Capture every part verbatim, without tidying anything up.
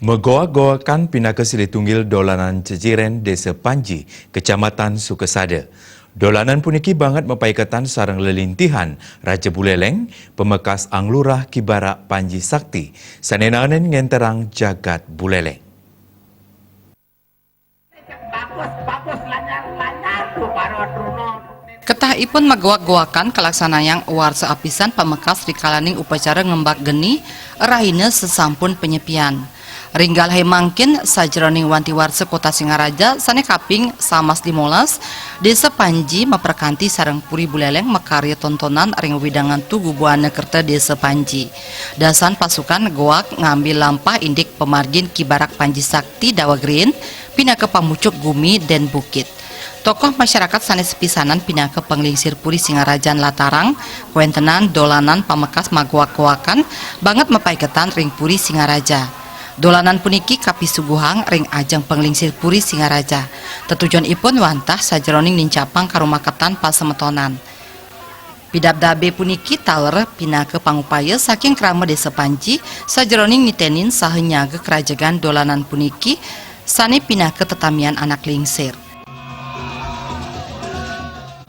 Magoak-goakan pinaka silih tunggil dolanan ceciren Desa Panji, Kecamatan Sukesada. Dolanan puniki banget mapaiketan sareng lelintihan Raja Buleleng, pamekas Anglurah Ki Barak Panji Sakti, sane naenin ngenterang jagat Buleleng. Ketahipun magoak-goakan kalaksanayang warsa apisan pamekas rikalaning upacara ngembak geni rahina sasampun panyepian. Ring galahé mangkin, sajeroning wanti warsa Kota Singaraja sané kaping samas limolas, Désa Panji maprakanti sareng Puri Buleleng makarya tontonan ring wewidangan Tugu Buana Kerta Désa Panji. Dasan pasukan goak ngambil lampah indik pamargin Ki Barak Panji Sakti daweg riin pinaka pamucuk gumi dén bukit. Tokoh masyarakat sané sepisanan pinaka panglingsir Puri Singarajan latarang, kawéntenan dolanan pamekas magoak-goakan banget mapaiketan ring Puri Singaraja. Dolanan puniki kapisuguhang ring ajeng panglingsir Puri Singaraja. Tetujonipun wantah sajeroning nincapang karumaketan pasemetonan. Pidabdabé puniki taler pinaka pangupaya saking krama Désa Panji sajeroning nitenin saha nyaga krajegan dolanan puniki sané pinaka tetamian anak lingsir.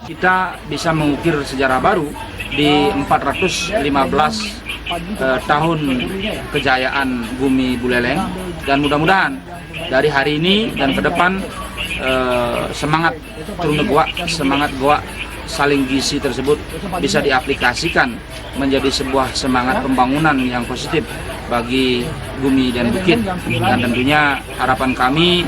Kita bisa mengukir sejarah baru di empat ratus lima belas, eh, tahun kejayaan Bumi Buleleng, dan mudah-mudahan dari hari ini dan ke depan, eh, semangat Truna Goak, semangat goak saling gizi tersebut bisa diaplikasikan menjadi sebuah semangat pembangunan yang positif bagi Bumi dan Bukit. Dan tentunya harapan kami,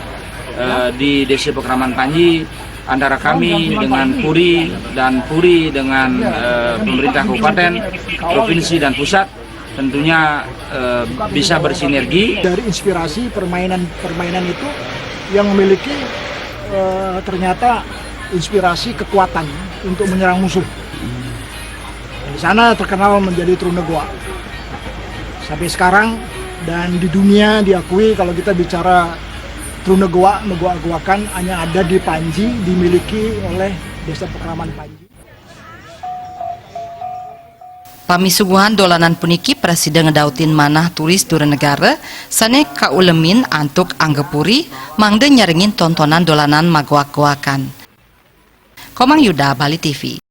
eh, di Desa Pakraman Panji, antara kami dengan Puri dan Puri dengan, eh, pemerintah kabupaten, provinsi, dan pusat, tentunya, eh, bisa bersinergi. Dari inspirasi permainan-permainan itu yang memiliki, eh, ternyata inspirasi kekuatan untuk menyerang musuh. Di sana terkenal menjadi Truna Goak. Sampai sekarang dan di dunia diakui kalau kita bicara Truna Goak, magoak-goakan hanya ada di Panji, dimiliki oleh Desa Pakraman Panji. Pamisuguhan dolanan puniki prasida ngedautin manah turis dura negara sané kaulemin antuk angga puri mangda nyarengin tontonan dolanan magoak-goakan. Komang Yuda, Bali T V.